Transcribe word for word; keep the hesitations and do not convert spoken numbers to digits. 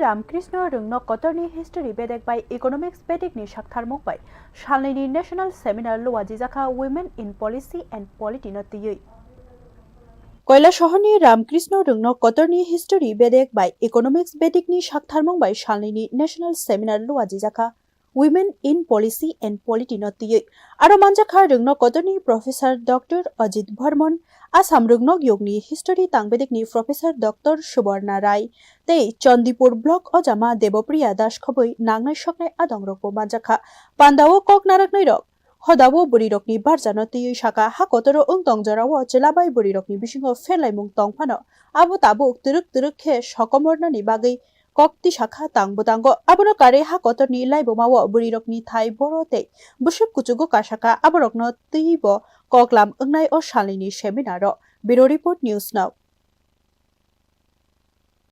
Ramkrishna Rwngnok Kotorni history bedek bai economics bedekni saktharmung bai salnini national seminar luajijakha Women in Policy and Polity no twiwi. Koilasohorni Ramkrishna Rwngnok Kotorni history bedek bai economics bedekni saktharmung bai salnini national seminar luajijakha Women in Policy and Polity no twiwi. Aro manjakha Rwngnok Kotorni Professor Doctor Ajit Barman, Assam Rwngnok Yogni history tangbedekni Professor Doctor Subarna Rai, tei Chandipur Block Ojama Debopriya Das khobwi nangnai soknai adongrokbo manjakha. Pandao kok naraknairok hodao bwrwirokni barjano twiwi sakha, ha kotoro wng tong jorao chwla bai bwrwirokni bisingo pherlaimung tong phano abo tabuk twrwk twrwk khe sokomornani bagwi kok tisakha tang bwtango. Abono karwi ha kotorni laibumao bwrwirokni thai boro tei bwswk kuchugo kasakha, aborokno twibo koklam wngnai o salnini seminaro. Bureau Report, News Now.